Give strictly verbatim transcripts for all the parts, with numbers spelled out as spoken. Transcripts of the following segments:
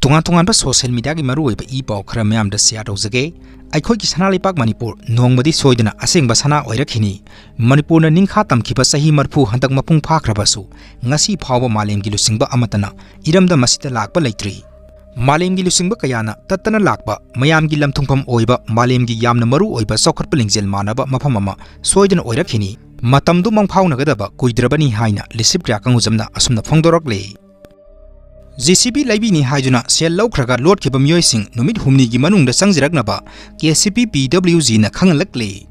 ꯇꯣꯉꯥꯟ ꯇꯣꯉꯥꯟꯕ social mediaꯒꯤ ꯃꯔꯨꯑꯣꯏꯕ ꯏ ꯄꯥꯎ ꯈꯔ ꯃꯌꯥꯝꯗ share ꯇꯧꯖꯒꯦ꯫ ꯑꯩꯈꯣꯏꯒꯤ ꯁꯅꯥ ꯂꯩꯄꯥꯛ ꯃꯅꯤꯄꯨꯔ ꯅꯣꯡꯃꯗꯤ ꯁꯣꯏꯗꯅ ꯑꯁꯦꯡꯕ ꯁꯅꯥ ꯑꯣꯏꯔꯛꯈꯤꯅꯤ꯫ ꯃꯅꯤꯄꯨꯔꯅ ꯅꯤꯡꯈꯥ ꯇꯝꯈꯤꯕ ꯆꯍꯤ ꯃꯔꯤꯐꯨ ꯍꯟꯗꯛ ꯃꯄꯨꯡ ꯐꯥꯈ꯭ꯔꯕꯁꯨ, ꯉꯁꯤ ꯐꯥꯎꯕ ꯃꯥꯂꯦꯝꯒꯤ ꯂꯨꯆꯤꯡꯕ ꯑꯃꯠꯇꯅ ꯏꯔꯝꯗꯝ ꯑꯁꯤꯗ ꯂꯥꯛꯄ ꯂꯩꯇ꯭ꯔꯤ꯫ ꯃꯥꯂꯦꯝꯒꯤ ꯂꯨꯆꯤꯡꯕ ꯀꯌꯥꯅ ꯇꯠꯇꯅ ꯂꯥꯛꯄ, ꯃꯌꯥꯝꯒꯤ ꯂꯝꯊꯨꯡꯐꯝ ꯑꯣꯏꯕ ꯃꯥꯂꯦꯝꯒꯤ ꯌꯥꯝꯅ ꯃꯔꯨ ꯑꯣꯏꯕ ꯆꯥꯎꯈꯠꯄ ꯂꯤꯡꯖꯦꯜ ꯃꯥꯟꯅꯕ ꯃꯐꯝ ꯑꯃ ꯁꯣꯏꯗꯅ ꯑꯣꯏꯔꯛꯈꯤꯅꯤ꯫ ꯃꯇꯝꯗꯨ ꯃꯪꯐꯥꯎꯅꯒꯗꯕ ꯀꯨꯏꯗ꯭ꯔꯕꯅꯤ ꯍꯥꯏꯅ ꯂꯤꯁꯤꯞ ꯀꯌꯥ ꯀꯪꯒꯨꯖꯝꯅ ꯑꯁꯨꯝꯅ ꯐꯣꯡꯗꯣꯔꯛꯂꯦ꯫ JCB ꯂꯩꯕꯤꯅꯤ ꯍꯥꯏꯗꯨꯅ ꯁꯦꯜ ꯂꯧꯈ꯭ꯔꯒ ꯂꯣꯠꯈꯤꯕ ꯃꯤꯑꯣꯏꯁꯤꯡ ꯅꯨꯃꯤꯠ ꯍꯨꯝꯅꯤꯒꯤ ꯃꯅꯨꯡꯗ ꯆꯪꯖꯔꯛꯅꯕ KCP PWGꯅ ꯈꯪꯍꯜꯂꯛꯂꯤ꯫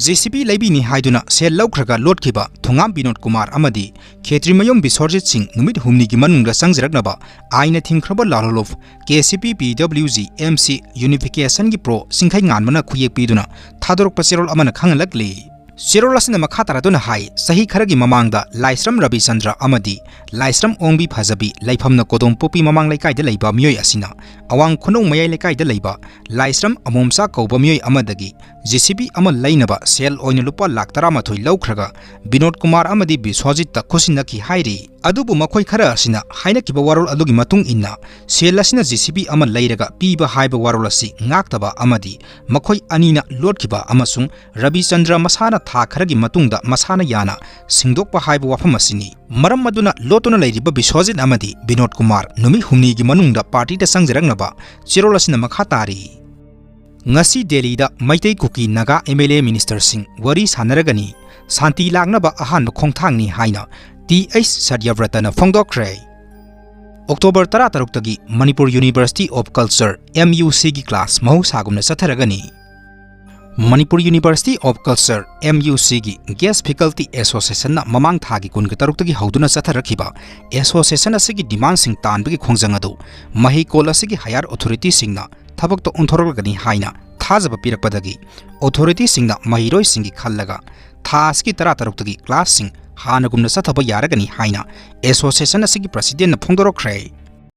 JCB ꯂꯩꯕꯤꯅꯤ ꯍꯥꯏꯗꯨꯅ ꯁꯦꯜ ꯂꯧꯈ꯭ꯔꯒ ꯂꯣꯠꯈꯤꯕ ꯊꯣꯉꯥꯝ ꯕꯤꯅꯣꯗ ꯀꯨꯃꯥꯔ ꯑꯃꯗꯤ ꯈꯦꯇ꯭ꯔꯤꯃꯌꯨꯝ ꯕꯤꯁ꯭ꯋꯔꯖꯤꯠ ꯁꯤꯡ ꯅꯨꯃꯤꯠ ꯍꯨꯝꯅꯤꯒꯤ ꯃꯅꯨꯡꯗ ꯆꯪꯖꯔꯛꯅꯕ ꯑꯥꯏꯟꯅ ꯊꯤꯡꯈ꯭ꯔꯕ ꯂꯥꯜꯍꯧꯂꯨꯞ KCP PWG MC Unificationꯒꯤ ꯄ꯭ꯔꯣ ꯆꯤꯡꯈꯩ ꯉꯥꯟꯕꯅ ꯈꯨꯌꯦꯛ ꯄꯤꯗꯨꯅ ꯊꯥꯗꯣꯔꯛꯄ ꯆꯦꯔꯣꯜ ꯑꯃꯅ ꯈꯪꯍꯜꯂꯛꯂꯤ꯫ ꯆꯦꯔꯣꯜ ꯑꯁꯤꯅ ꯃꯈꯥ ꯇꯥꯔꯗꯨꯅ ꯍꯥꯏ, ꯆꯍꯤ ꯈꯔꯒꯤ ꯃꯃꯥꯡꯗ ꯂꯥꯏꯁ꯭ꯔꯝ ꯔꯕꯤꯆꯟꯗ꯭ꯔ ꯑꯃꯗꯤ ꯂꯥꯏꯁ꯭ꯔꯝ ꯑꯣꯡꯕꯤ ꯐꯖꯕꯤ ꯂꯩꯐꯝꯅ ꯀꯣꯗꯣꯝꯄꯣꯛꯄꯤ ꯃꯃꯥꯡ ꯂꯩꯀꯥꯏꯗ ꯂꯩꯕ ꯃꯤꯑꯣꯏ ꯑꯁꯤꯅ ꯑꯋꯥꯡ ꯈꯨꯅꯧ ꯃꯌꯥꯏ ꯂꯩꯀꯥꯏꯗ ꯂꯩꯕ ꯂꯥꯏꯁ꯭ꯔꯝ ꯑꯃꯣꯝꯆꯥ ꯀꯧꯕ ꯃꯤꯑꯣꯏ ꯑꯃꯗꯒꯤ JCB ꯑꯃ ꯂꯩꯅꯕ ꯁꯦꯜ ꯑꯣꯏꯅ ꯂꯨꯄꯥ ꯂꯥꯈ ꯇꯔꯥꯃꯥꯊꯣꯏ ꯂꯧꯈ꯭ꯔꯒ ꯕꯤꯅꯣꯗ ꯀꯨꯃꯥꯔ ꯑꯃꯗꯤ ꯕꯤꯁ꯭ꯋꯖꯤꯠꯇ ꯈꯨꯠꯁꯤꯟꯅꯈꯤ ꯍꯥꯏꯔꯤ꯫ ꯑꯗꯨꯕꯨ ꯃꯈꯣꯏ ꯈꯔ ꯑꯁꯤꯅ ꯍꯥꯏꯅꯈꯤꯕ ꯋꯥꯔꯣꯜ ꯑꯗꯨꯒꯤ ꯃꯇꯨꯡ ꯏꯟꯅ ꯁꯦꯜ ꯑꯁꯤꯅ JCB ꯑꯃ ꯂꯩꯔꯒ ꯄꯤꯕ ꯍꯥꯏꯕ ꯋꯥꯔꯣꯜ ꯑꯁꯤ ꯉꯥꯛꯇꯕ ꯑꯃꯗꯤ ꯃꯈꯣꯏ ꯑꯅꯤꯅ ꯂꯣꯠꯈꯤꯕ ꯑꯃꯁꯨꯡ ꯔꯕꯤꯆꯟꯗ꯭ꯔ ꯃꯁꯥꯅ ꯊꯥ ꯈꯔꯒꯤ ꯃꯇꯨꯡꯗ ꯃꯁꯥꯅ ꯌꯥꯅ ꯁꯤꯡꯗꯣꯛꯄ ꯍꯥꯏꯕ ꯋꯥꯐꯝ ꯑꯁꯤꯅꯤ꯫ ꯃꯔꯝ ꯑꯗꯨꯅ ꯂꯣꯠꯇꯨꯅ ꯂꯩꯔꯤꯕ ꯕꯤꯁ꯭ꯋꯖꯤꯠ ꯑꯃꯗꯤ ꯕꯤꯅꯣꯗ ꯀꯨꯃꯥꯔ ꯅꯨꯃꯤꯠ ꯍꯨꯝꯅꯤꯒꯤ ꯃꯅꯨꯡꯗ ꯄꯥꯔꯇꯤꯗ ꯆꯪꯖꯔꯛꯅꯕ ꯆꯦꯔꯣꯜ ꯑꯁꯤꯅ ꯃꯈꯥ ꯇꯥꯔꯤ꯫ ꯉꯁꯤ ꯗꯦꯜꯂꯤꯗ ꯃꯩꯇꯩ ꯀꯨꯀꯤ ꯅꯥꯒꯥ MLA ministerꯁꯤꯡ ꯋꯥꯔꯤ ꯁꯥꯟꯅꯔꯒꯅꯤ, ꯁꯥꯟꯇꯤ ꯂꯥꯛꯅꯕ ꯑꯍꯥꯟꯕ ꯈꯣꯡꯊꯥꯡꯅꯤ ꯍꯥꯏꯅ Th ꯁꯠꯌꯕ꯭ꯔꯇꯅ ꯐꯣꯡꯗꯣꯛꯈ꯭ꯔꯦ꯫ ꯑꯣꯛꯇꯣꯕꯔ ꯇꯔꯥꯇꯔꯨꯛꯇꯒꯤ Manipur University of Culture, MUCꯒꯤ class ꯃꯍꯧꯁꯥꯒꯨꯝꯅ ꯆꯠꯊꯔꯒꯅꯤ꯫ Manipur University of Culture, MUCꯒꯤ Guest Faculty Associationꯅ ꯃꯃꯥꯡ ꯊꯥꯒꯤ ꯀꯨꯟꯒ ꯇꯔꯨꯛꯇꯒꯤ ꯍꯧꯗꯨꯅ ꯆꯠꯊꯔꯛꯈꯤꯕ association ꯑꯁꯤꯒꯤ demandꯁꯤꯡ ꯇꯥꯟꯕꯒꯤ ꯈꯣꯡꯖꯪ ꯑꯗꯨ ꯃꯍꯩꯀꯣꯜ ꯑꯁꯤꯒꯤ higher authorityꯁꯤꯡꯅ ꯊꯕꯛꯇ ꯑꯣꯟꯊꯣꯔꯛꯂꯒꯅꯤ ꯍꯥꯏꯅ ꯊꯥꯖꯕ ꯄꯤꯔꯛꯄꯗꯒꯤ authorityꯁꯤꯡꯅ ꯃꯍꯩꯔꯣꯏꯁꯤꯡꯒꯤ ꯈꯜꯂꯒ ꯊꯥ ꯑꯁꯤꯒꯤ ꯇꯔꯥꯇꯔꯨꯛꯇꯒꯤ classꯁꯤꯡ ꯍꯥꯟꯅꯒꯨꯝꯅ ꯆꯠꯊꯕ ꯌꯥꯔꯒꯅꯤ ꯍꯥꯏꯅ association ꯑꯁꯤꯒꯤ presidentꯅ ꯐꯣꯡꯗꯣꯔꯛꯈ꯭ꯔꯦ꯫